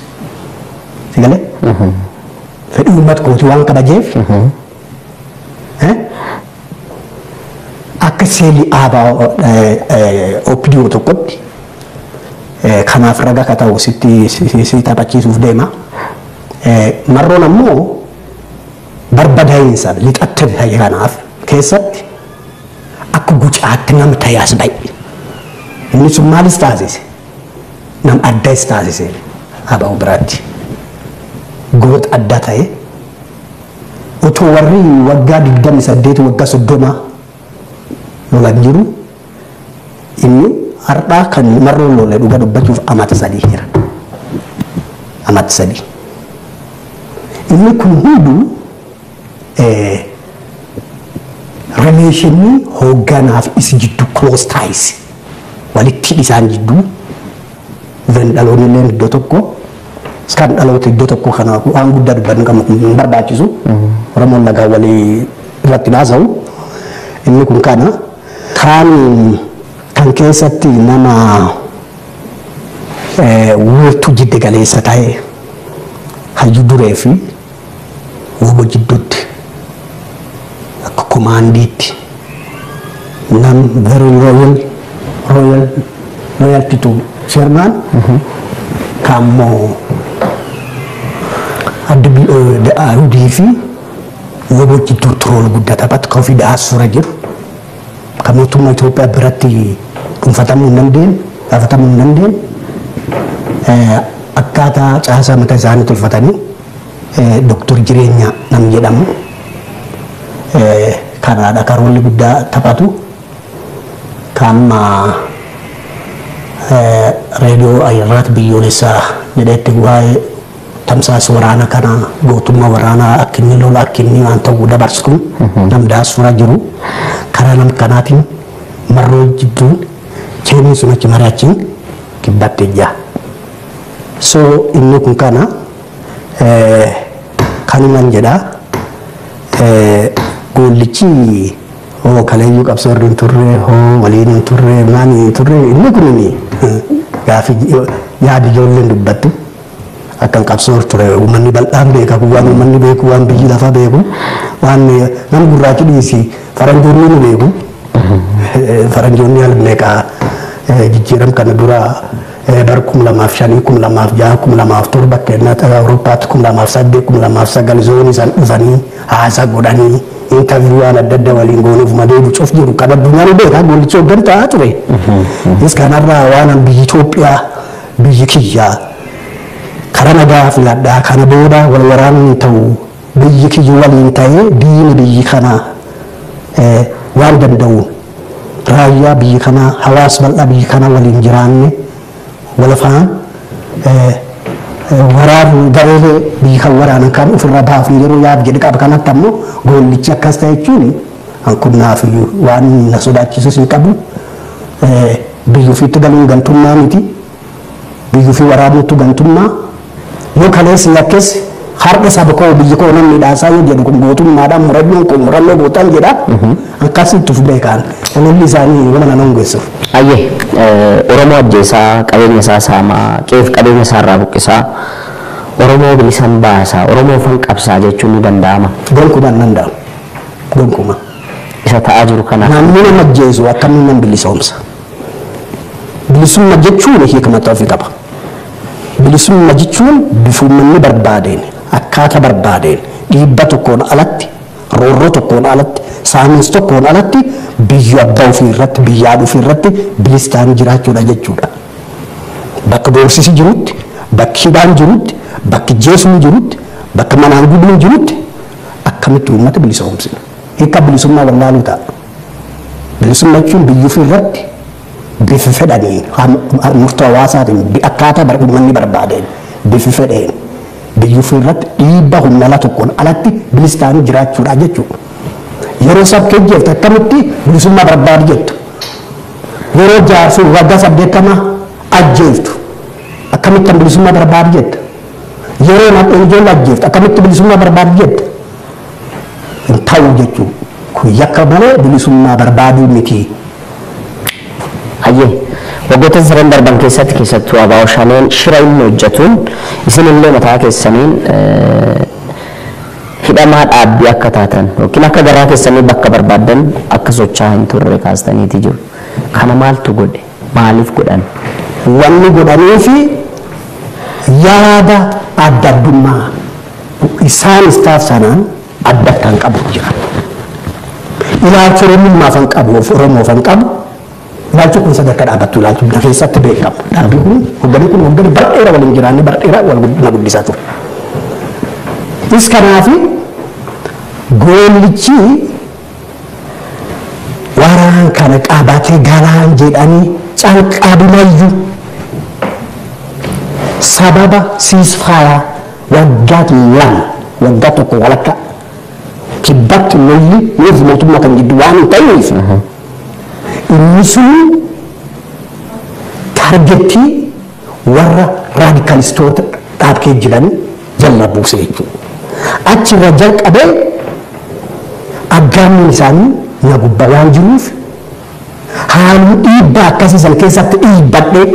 Si galee? Fedhii uummata kootii waan kabajeef akka seelii aabaa OPDO tokkotti kanaaf raga akka ta'u sitti si taphachiisuuf deema. Marroon ammoo barbadaa'insa lixatte ta'e kanaaf keessatti akka gucaatti nama ta'e as ba'e. Inni sun maalis taasise? Nam addas taasise ABO biraatti. Goota adda ta'e otoo warri waggaa 28 waggaa 30 lolan jiru inni har'aa kan marroon lolee dhuga dubbachuuf amata 3 jira. Amata 3. Inni kun hunduu relationii hoogganaaf isi jidduu close ties walitti isaan jidduu dhaloonni illee iddoo tokko kan dhaloota iddoo tokko kana waan guddaa dubbannu kan hin barbaachisu Oromoon nagaa walii irratti haasa'u inni kun kana kaan kan keessatti nama wiirtuu jidde galeessa ta'e hayyuu duree fi wobo jidduutti akka komaandiitti nam very loyalty to chairman kammoo adda fi wobo jidduutti rool guddaa taphatu kan ofii da'aa jiru kan mootummaa Itoophiyaa biratti dhuunfatamuu hin dandeenye gaafatamuu hin dandeenye akkaataa caasaa mataa isaanii tolfatanii Doktor Jireenyaa nam jedhamu kanaadha kan roolli guddaa taphatu kan reediyoo ayirraat biyyoolessaa jedhetti waa'ee tamsaasa waraana kana gootummaa waraanaa akka inni lola akka inni waan ta'uu dabarsu kun nam daasfura jiru karaa nam kanaatiin marroo jidduun cheeniin sun achi mari'achiin kibbattee jira. So inni kun kana kanuman jedhaa goollichi hoo kaleeyyuu qabsoo irra hin turre hoo waliin hin turre maanii hin turre inni kun gaafi yaada ijoolleen dubbattu akkan qabsoo ture uummanni bal'aan beeka waan uummanni beeku waan biyyi lafaa beeku waan nama gurraachi dhiisi faranjoonni nu beeku faranjoonni haala meeqa jijjiiram kana dura Bara 2005, 2006, 2007 kennaa Awurooppaatti 2008, 2009 zoonii san dhufanii haasaa godhanii interview waan adda addaa waliin goonuuf malee cuuf jiru kan addunyaan beekaa goolichi hooggan ta'aa ture. Is kanarraa waan biyyi Itoophiyaa biyyi kiyyaa karaa nagaa filadhaa kana booda wal waraanuun hin ta'u biyyi kiyyu waliin ta'ee diini biyyi kanaa waan danda'uun raayyaa biyyi kanaa hawaasa bal'aa biyyi kanaa waliin jiraanne walafaan waraanu gareelee biyyi kan waraanan kan ofirra baafnu yeroo yaad jedhe qaba kanatti ammoo goollichi akkas ta'e jechuun hanqunnaaf iyyuu waan na sodaachisus hin qabu. Biyyi ofiitti galuun gantummaa miti. Biyyi ofii waraanuutu gantummaa. Yoo kaleessi yakkees har'a saba koo biyyi koo namni dhaasaa yoo jedhu kun gootummaadhaan murannoon kun murannoo gootaan jedha. Akkasitti of beekaan ololli isaanii waan nan hongeessuuf. Ayyee Oromoo ajjeesaa qabeenya isaa saamaa qeef qabeenya isaa irraa buqqisaa Oromoo bilisan baasaa Oromoo fan qabsaa jechuun ni danda'ama. Gonkumaa hin danda'amu. Gonkumaa. Isa ta'aa jiru kanaaf. Namni nama ajjeesu akkamiin nama bilisoomsa? Bilisummaa jechuun hiika mataa ofii qaba. Bilisummaa jechuun bifa uummanni barbaadeen akkaataa barbaadeen dhiibba tokkoon alatti roorroo tokkoon alatti saamiinsa tokkoon alatti biyya abbaa ofii irratti biyya haadha ofii irratti bilis ta'anii jiraachuudha jechuudha. Bakka doorsisi jirutti, bakki hidhaan jirutti, bakki jeesni jirutti, bakka manaan gubuun jirutti akkamitti uummata bilisoomsina? Hiika bilisummaa wallaaluu ta'a. Bilisummaa jechuun biyya ofii irratti bifa fedhaniin murtoo hawaasaatiin akkaataa uummanni barbaadeen bifa fedheen biyya ofii irratti dhiibbaa humna ala tokkoon alatti bilis ta'anii jiraachuudha jechuudha. Yeroo sab kee akkamitti bilisummaa barbaadu jettu. Yeroo jaarsuu waggaa 80 ajjeeftu akkamitti bilisummaa barbaadu jettu. Yeroo namni ijoollee ajjeeftu akkamitti bilisummaa barbaadu jettu. Hin ta'u jechuudha. Kun yakka malee bilisummaa barbaaduu miti. Ayyee waggoota sadan darban keessatti keessattuu ABO Shaneen shira inni hojjetuun isinillee mataa keessaniin hidhamaa dhaabbii akka taatan yookiin akka garaa keessanii bakka barbaaddan akka socho'aa hin turre kaastaniiti jiru. Kana maaltu godhe? Maaliif godhan? Wanni godhaniifi yaada adda addummaa isaanis taasisanaan adda kan qabu jira. Ilaalcha Oromummaaf kan qabu, Oromoof kan qabu, ilaalchi kun sadarkaa dhaabbattu ilaalchi biyya keessatti beekamu. Dhaabbi kun hoogganni kun hoogganni bara dheeraa waliin jiraanne bara dheeraa wal na guddisaa ture. Is kanaaf goollichi waraan kana qabatee galaan jedhanii calqabumayyuu sababa siisfaayaa waggaa 2 waggaa 1 walakkaa kibbatti lolli nuuf mootummaa kan gidduu waan hin ta'eef inni sun taargetii warra raadikaalistoota dhaabkee jiran jala buuse jechuudha. Achirra jalqabee aggaammiin isaanii na gubbaa waan jiruuf haaluu dhiibbaa akkasii san keessatti dhiibbadhee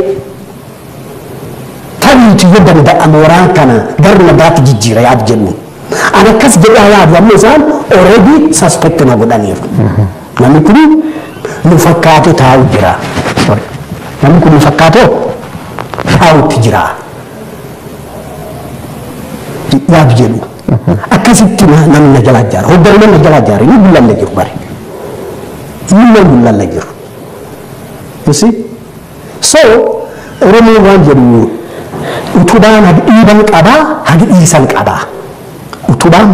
ta'iitu yoo danda'ame waraan kana gara nagaatti jijjiira yaad jedhuun. Ani akkas jedhaa yaadu ammoo isaan already suspect na godhaniiru. Namni kun nu fakkaatee taa'u jira. Namni kun nu fakkaatee taa'utti jira. Yaad jedhu. Akkasitti namni na jalaa ijaara. Hoogganni na jalaa ijaara. Inni gullallee jiru bari. Inni gullallee jiru. You see? So, Oromoo waan jedhu utubaan hagi dhiiban qabaa, hagi dhiisan qabaa. Utubaan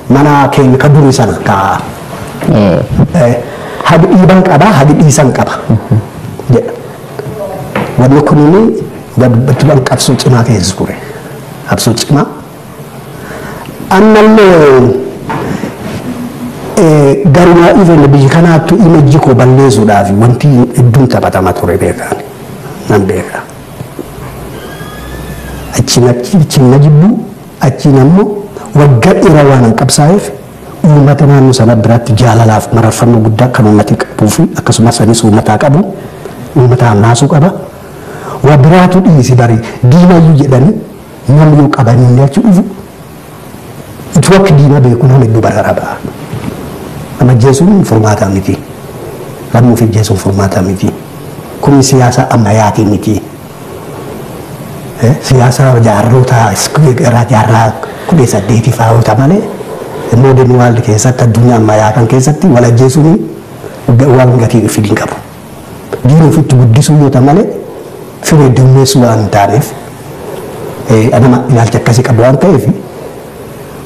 mana keenya ka durii sana ka hagi dhiiban qabaa, hagi dhiisan qaba jedha. Wanni kunini dubbachuudhaan qabsoo cimaa keessa ture. Qabsoo cimaa. Ammallee garuu even biyya kanaattu imajji koo balleessuudhaaf wanti hedduun taphatama ture beekaan nan beeka. Achiin na jibbu achiin ammoo waggaa dheeraa waan hin qabsaa'eef uummata naannoo sana biraatti jaalalaaf mararfannoo guddaa kan uummati qabuu fi akkasumas anis uummataa qabu uummataan naasuu qaba. Waa biraatu dhiisi bari diinayyuu jedhanii namni yoo qabanii inni achi dhufu utuu akka diinaa beeku nama hedduu bararaa ba'a. Nama ajjeesuun furmaataa miti. Lammuu fi ajjeesuun furmaataa miti. Kun siyaasa ammayyaatii miti. Siyaasa jaarrota jaarraa 18 fa'aa malee modern world keessatti, addunyaa ammayyaa kan keessatti wal ajjeesuun waan gatii fidin qabu. Diina ofitti guddisuu yoo ta'u malee firee dummeessuu waan hin taaneef, nama ilaalcha akkasii qabu waan ta'eef,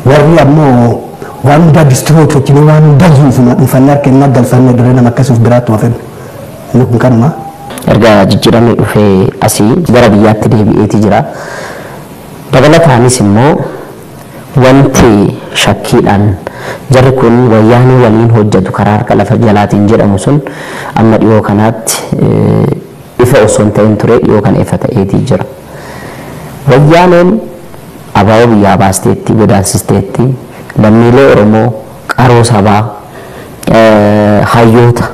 warri ammoo waan hundaa destroy tolchine, waan hundaa zuufuma dhuunfannee harka inni galfannee dirree nama akkasuuf biraatti waa fedhu. Inni kun kanuma. Erga jijjiiramee dhufee asii gara biyyaatti deebi'eeti jira. Dabalataanis immoo wanti shakkiidhaan jarri kun wayyaanee waliin hojjetu karaa harka lafa jalaatiin jedhamu sun amma dhiyoo kanaatti ifa osoo hin ta'in ture, dhiyoo kana ifa ta'eetii jira. Wayyaaneen ABO biyyaa baasteetti, godaansisteetti, lammiilee Oromoo qaroo sabaa, hayyoota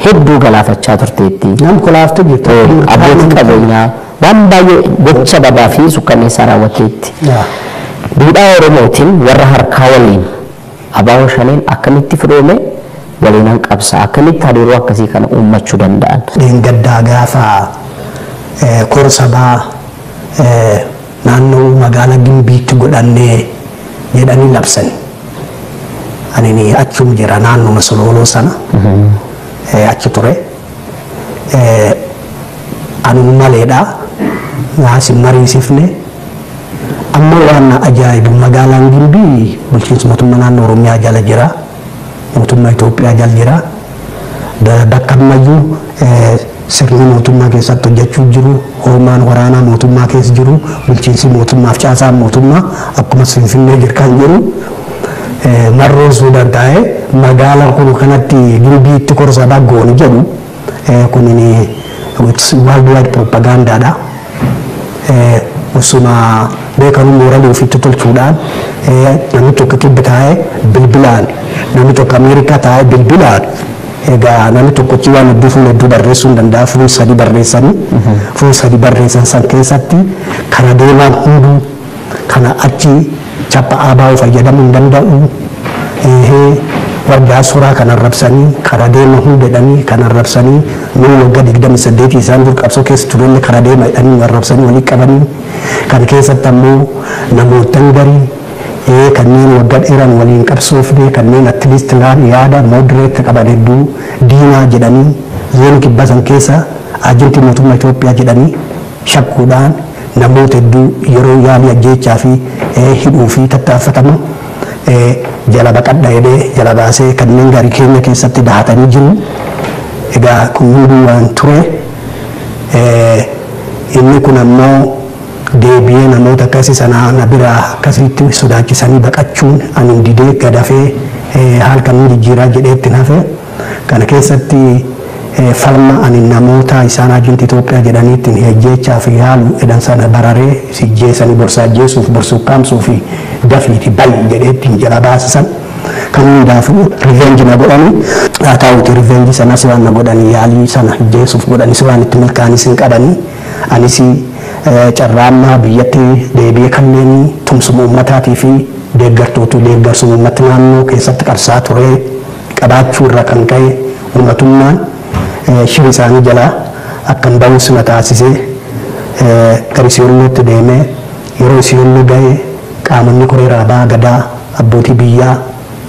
hedduu galaafachaa turteetti. Nam kolaaftu jirtu. Abbootii qabeenyaa waan baay'ee gocha dabaa fi sukkanneessaa raawwatteetti. Duudhaa Oromootiin warra harkaa waliin ABO shaneen akkamitti firoome, waliin qabsaa, akkamitti hariiroo akkasii kana uummachuu danda'an? Dheengaddaa gaafa kora sabaa naannoo magaalaa Gimbiitti godhannee jedhanii labsan. Ani achuma jira, naannoo Solooloo sana achi ture. Ani maleedha. Naas hin mariisifne. Amma waan na ajaa'ibu, magaalaan Gimbii bulchiinsa mootummaa naannoo Oromiyaa jala jira. Mootummaa Itoophiyaa jala jira. Bakka ammayyuu sirni mootummaa keessatti hojjechuu jiru, hoomaan waraanaa mootummaa keessa jiru, bulchiinsi mootummaaf caasaan mootummaa akkuma Finfinnee jira kan jiru. Marroo Suudaan taa'ee magaalaa kun kanatti Gimbiitti kora sabaa goonu jedhu kunin world wide propagandaadha. Osuma beekanuu mooralii ofiitti tolchuudhaan namni tokko kibba taa'ee bilbilaan, namni tokko Ameerikaa taa'ee bilbilaan, egaa namni tokkochi waan hedduu fuula hedduu barreessuu hin danda'a, fuula sadii barreessanii, fuula sadii barreessan san keessatti kana deemaan hunduu kana achi chappa ABO fayyadamuu hin danda'u. Wardaa suuraa kan arrabsanii, kara deema hundedhanii kan arrabsanii, nu waggaa 28 isaan dur qabsoo keessa turelle kara deema jedhanii nu arrabsanii walii qabanii, kan keessatti ammoo namootan garii kanneen waggaa dheeraan waliin qabsoofne, kanneen at least yaada moderate qaban hedduu diinaa jedhanii, zoonii kibbaa san keessa ajantii mootummaa Itoophiyaa jedhanii shakkuudhaan namoota hedduu yeroo yaalii ajjeechaa fi hidhuu fi tattaaffatamu jala baqadha jedhee jala baasee kanneen garii keenya keessatti dahatanii jiru. Egaa kun hunduu waan ture. Inni kun ammoo deebi'ee namoota akkasii sanaa na biraa akkasitti sodaachisanii baqachuun ani didee gadafee haal kamiin jijjiiraa jedhee itti hafe. Kana keessatti falma ani namoota isaan ajantii Itoophiyaa jedhanii ittiin ajjeechaa fi yaalu jedhan sana bararee sijjeessanii borsaa ajjeesuuf, borsuu kaamsuu fi dafiiti bali jedhee ittiin jala baasisan. Kan hundaafuu revenge na godhani, haa ta'uti revenge sanas waan na godhani, yaalii sana ajjeesuuf godhanis waan itti milkaa'anis hin qabani. Anis carraa ammaa biyyatti deebi'ee kanneen tumsuma uummataatii fi deeggartootu deeggarsuma uummati naannoo keessatti qabsaa ture qabaachuu irraa kan ka'e uummatummaan shiri isaanii jalaa akkan ba'us na taasisee gara Isiyoolootti deemee, yeroo Isiyooloo ga'e qaamonni koree raabaa gadaa, abbootii biyyaa,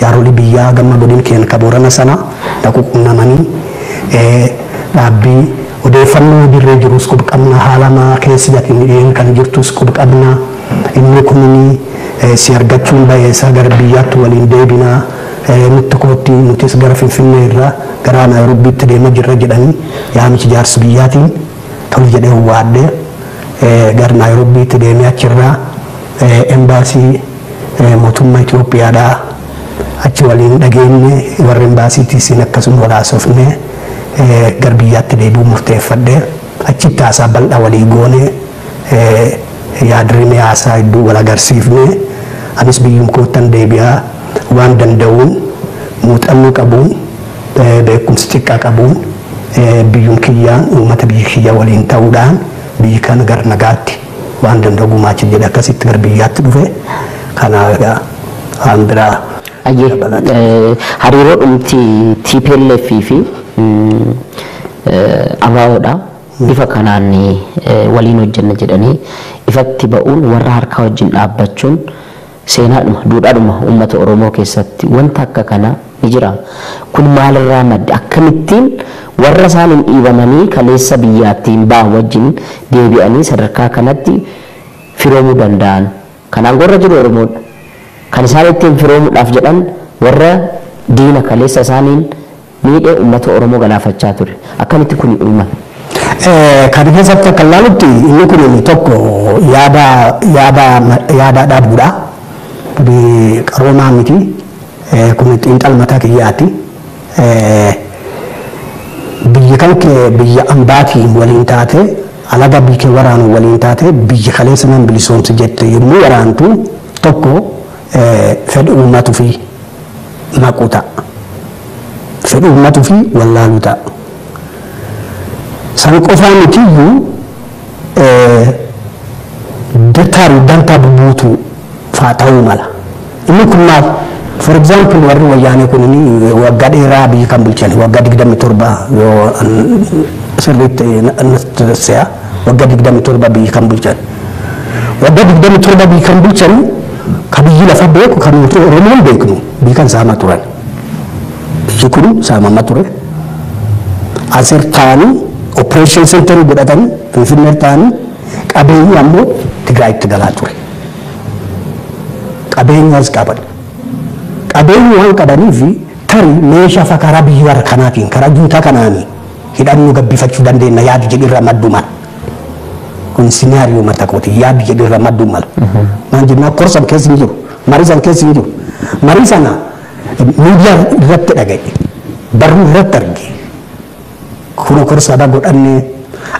jaarolii biyyaa gama godin keenya ka Boorana sana na quunnamanii, dhaabbii odeeffannoo dirree jirus quba qabna, haala maa keessa dhiyeenya kan jirtus quba qabna, inni kunini si argachuun bayeessa, gara biyyaatti waliin deebinaa nutti kootti, nutis gara Finfinnee irraa gara Naayiroobiitti deemaa jirra jedhanii yaamichi jaarsa biyyaatiin tol jedhee waadhee gara Naayiroobiitti deemee, achirraa embaasii mootummaa Itoophiyaadhaa achi waliin dhageenye, warra embaasiitiis akkasuma wal haasofnee gara biyyaatti deebi'uu murteeffadhee, achitti haasaa bal'aa walii goonee, yaadrimee haasaa hedduu wal agarsiifnee, anis biyyum koottan deebi'aa, waan danda'uun, muuxannoo qabuun, beekumsa xiqqaa qabuun, biyyum kiyyaan uummata biyya kiyyaa waliin ta'uudhaan biyyi kana gara nagaatti waan danda'u gumaacha jedhe, akkasitti gara biyyaatti dhufe. Kanaaf egaa waan biraa. Ayyee, hariiroo dhumti TPLF fi ABOdha. Bifa kanaan waliin hojjenna jedhanii ifatti ba'uun warra harkaa wajjin dhaabbachuun seenaadhuma duudhaadhuma uummata Oromoo keessatti wanta akka kanaa ni jira. Kun maalirraa madde? Akkamittiin warra isaaniin dhiibamanii kaleessa biyyaattiin ba'an wajjin deebi'anii sadarkaa kanatti firoomuu danda'an? Kan aangoorra jiru Oromoodha. Kan isaan ittiin firoomuudhaaf jedhan warra diina kaleessa isaaniin miidhee uummata Oromoo galaafachaa ture. Akkamitti kun uumame? Kan keessatti akka ilaalutti inni kun tokko yaada dhabuudha. Qaroomaa miti. Kun xiinxala mataa kiyyaati. Biyyi kan kee biyya ambaatiin waliin taate, alaga biyya kee waraanu waliin taate, biyya kaleessa nan bilisoomsi jette yommuu waraantu tokko fedhi uummatu fi maquu ta'a. Fedhi uummatu fi wallaaluu ta'a. San qofaa mitiyyuu dantaa bubuutu faa ta'uu mala. Inni kun maal? For example, warri wayyaanee kun waggaa dheeraa biyya kan bulchan waggaa 27 yoo sirriitti natti se'a, waggaa 27 biyya kan bulchan. Waggaa 27 biyya kan bulchan ka biyyi lafa beeku kan nuti Oromoon beeknu biyya kan saama turan. Biyyi kun saamama ture. Asir ta'anii operation center godhatanii Finfinnee ta'anii qabeenyi ammoo Tigraayitti galaa ture. Qabeenyas qaban. Qabeenyi waan qabaniif tarii meeshaa fa karaa biyya warra kanaatiin karaa juutaa kanaanii hidhannoo gabbifachuu dandeenya yaadu jedhirra madduu mala. Kun scenario mataa kooti, yaadu jedhirra madduu mala. Maal jennaan korsan keessa hin jiru, marii san keessa hin jiru. Marii sana miidiyaa irratti dhaga'e, barruu irratti arge. Kun korsa godhannee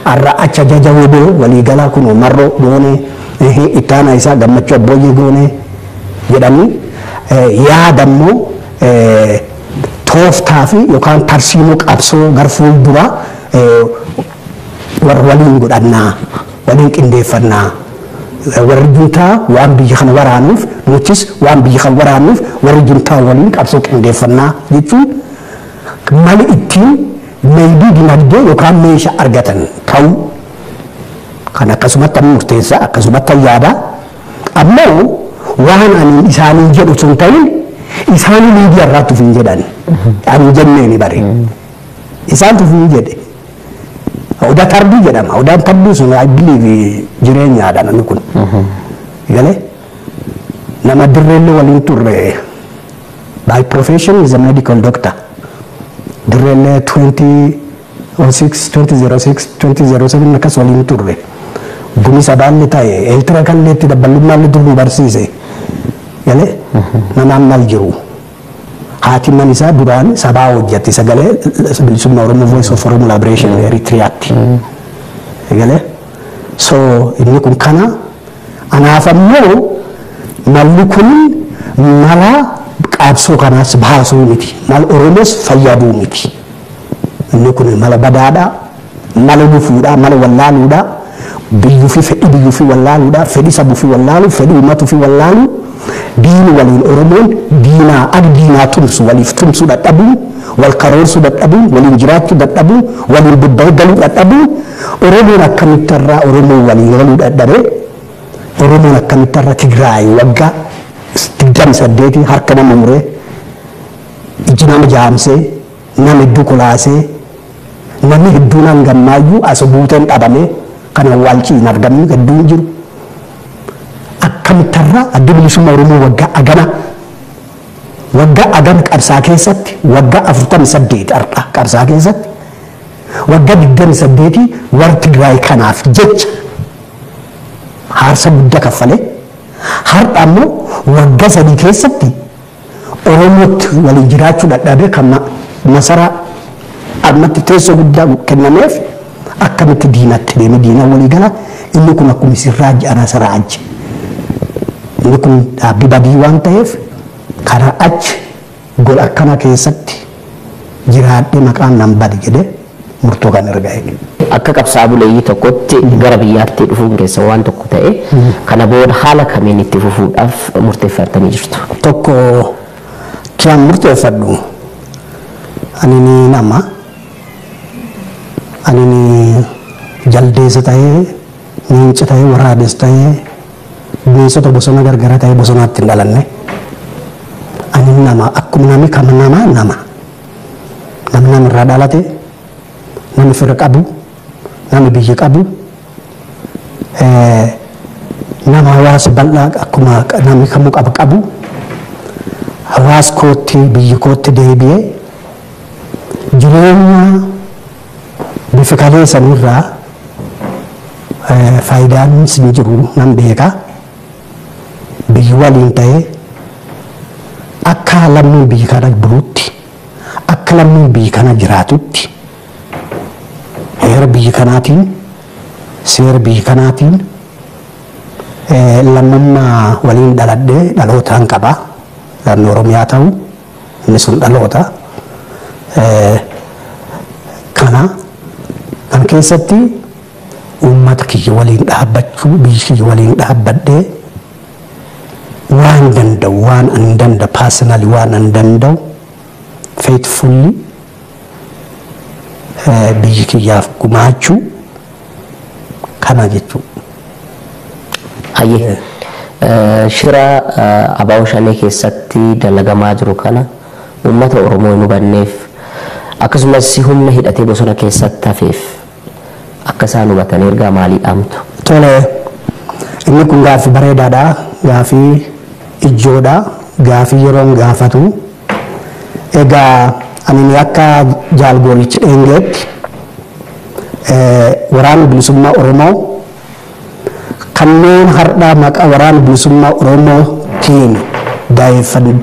har'a acha ajaja woboo waliigalaa kun marroo goone, ittaana isaa gammachuu abbooyyee goone jedhanii yaadammoo tooftaa fi yookaan tarsiimoo qabsoo gar fuulduraa warra waliin godhannaa, waliin qindeeffannaa, warri juntaa waan biyya kana waraanuuf nutis waan biyya kana waraanuuf warri juntaa waliin qabsoo qindeeffannaa jechuun mali ittiin meeydii dinagdee yookaan meeshaa argatan ta'uu kan akkasumatti murteessaa akkasumatti yaada. Ammoo waan ani isaanii jedhu sun ta'in isaanii miidiyaa irraa tuf hin jedhan ani jenneeni bare isaan tuf hin jedhe. Odaa Tardii jedhama. Odaan Tardii sun I believe jireenyaadha namni kun. Galee nama dirreellee waliin turre, by profession is a medical doctor. Dirreellee 2006, 2006, 2007 akkas waliin turre. Gumi sabaallee ta'e Eeltira kalleetti dabballummaallee dur nu barsiise. Galee nama ammal jiru. Haati man isaa duraan sabaa hojjette sagalee bilisummaa Oromoo, Voice of Oromo Liberation Eritiriyaatti. Galee so inni kun kana anaaf ammoo malli kun mala qabsoo kanaas baasuu miti, mal Oromoos fayyaduu miti. Inni kun mala badaadha, mala dhufuudha, mala wallaaluudha, biyyuu fi fedhii biyyuu fi wallaaluudha, fedhii sabuu fi wallaalu, fedhii uummatuu fi wallaalu, diini waliin Oromoon diinaa ak diinaa tumsu waliif tumsuu dadhabuu, wal karoorsuu dadhabuu, waliin jiraachuu dadhabuu, waliin bobba'ee galuu dadhabuu, Oromoon akkamitti irraa Oromoon waliin galuu dadhabee, Oromoon akkamitti irra Tigraay waggaa 28 harka nama muree, iji nama jaamsee, nama hedduu kolaasee, namni hedduun hangammaayyuu as buuteen dhabamee kan awwaalchi hin argamne hedduun jiru. Akkamitti irraa adda bilisummaa Oromoo waggaa agana waggaa agana qabsaa keessatti, waggaa 48 har'a qabsaa keessatti, waggaa 28 warra Tigraay kanaaf jecha haarsa guddaa kaffalee, har'a ammoo waggaa 3 keessatti Oromootti waliin jiraachuu dadhabee kan masaraa ammatti teessoo guddaa kennameef akkamitti diinatti deeme diina walii gala? Inni kun akkuma isin raajji ana isa raajji. Inni kun dhaabbii badii waan ta'eef karaa achi gola akkana keessatti jiraadhee maqaan nan bade jedhee murtoo kan erga eege. Akka qabsaa'aa buleeyyii tokkotti gara biyyaatti dhufuun keessa waan tokko ta'e, kana booda haala kamiin itti fufuudhaaf murteeffattanii jirtu? Tokko kiyaan murteeffadhu, ani ni nama ani ni Jaldeessa ta'ee, leenca ta'ee, waraabessa ta'ee, bineensota bosona gargara ta'ee bosonaatti hin dhalanne. Ani nama, akkuma namni kam nama nama. Namni namarraa dhalate, namni fira qabu, namni biyya qabu, nama hawaasa bal'aa akkuma namni kamuu qabu qabu, hawaasa kootti biyya kootti deebi'ee jireenya bifa kalee sanirraa faayidaan sin jiru nan beeka. Biyyi waliin ta'ee akka lammiin biyya kana bulutti, akka lammiin biyya kana jiraatutti, heera biyya kanaatiin, seera biyya kanaatiin lammummaa waliin dhaladhee dhalootaan qaba. Lammii Oromiyaa ta'u inni sun dhaloota. Kana kan keessatti uummata kiyya waliin dhaabbachuu, biyya kiyya waliin dhaabbadhee waan danda'u, waan an danda'u, personally waan an danda'u faithfully biyya kiyyaaf gumaachuu kana jechuudha. Hayyee, shira ABO Shanee keessatti dalagamaa jiru kana uummata Oromoo hin hubanneef, akkasumas humna hidhatee bosona keessatti hafeef akka isaan hubatan ergaa maalii dhaamtu? Tole, inni kun gaaffii bareedaadha. Gaaffii ijoodha. Gaaffii yeroon gaafatu. Egaa ani akka jaalgoolichi dheengeetti waraanni bilisummaa Oromoo kanneen har'aa maqaa waraana bilisummaa Oromootiin daa'effan